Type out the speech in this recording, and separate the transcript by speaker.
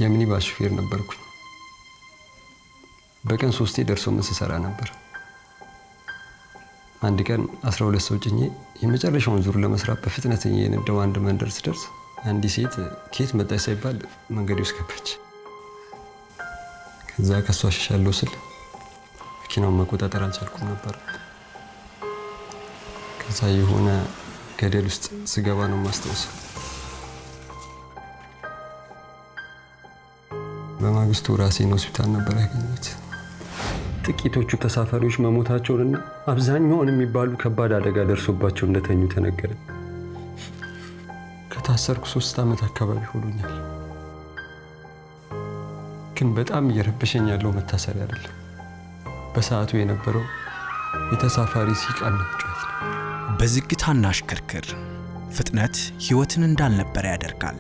Speaker 1: የሚኒባስ ሹፌር ነበርኩኝ። በቀን 3 ደርሶ መልስ እሰራ ነበር። አንድ ቀን 12 ሰው ጭኜ የመጨረሻውን ዙር ለመስራት በፍጥነት እየነዳሁ አንድ መንደር ስደርስ አንዲት ሴት ከየት መጣች ሳይባል መንገዴ ውስጥ ገባች። ከዛ ከሷ ሸሻለሁ ስል መኪናውን መቆጣጠር አልቻልኩም ነበር። ከዛ የሆነ ገደል ውስጥ ስገባ ነው የማስታውሰው። በማግስቱ ራሴን ሆስፒታል ነበር ያገኘሁት። ጥቂቶቹ ተሳፋሪዎች መሞታቸውንና አብዛኛውን የሚባሉ ከባድ አደጋ ደርሶባቸው እንደተኙ ተነገረ። ከታሰርኩ 3 ዓመት አካባቢ ሆኖኛል። ግን በጣም እየረበሸኝ ያለው መታሰሪያ አይደለም። በሰዓቱ የነበረው የተሳፋሪ ሲቃና ጩኸት ነው።
Speaker 2: በዝግታ እናሽከርክር። ፍጥነት ሕይወትን እንዳልነበረ ያደርጋል።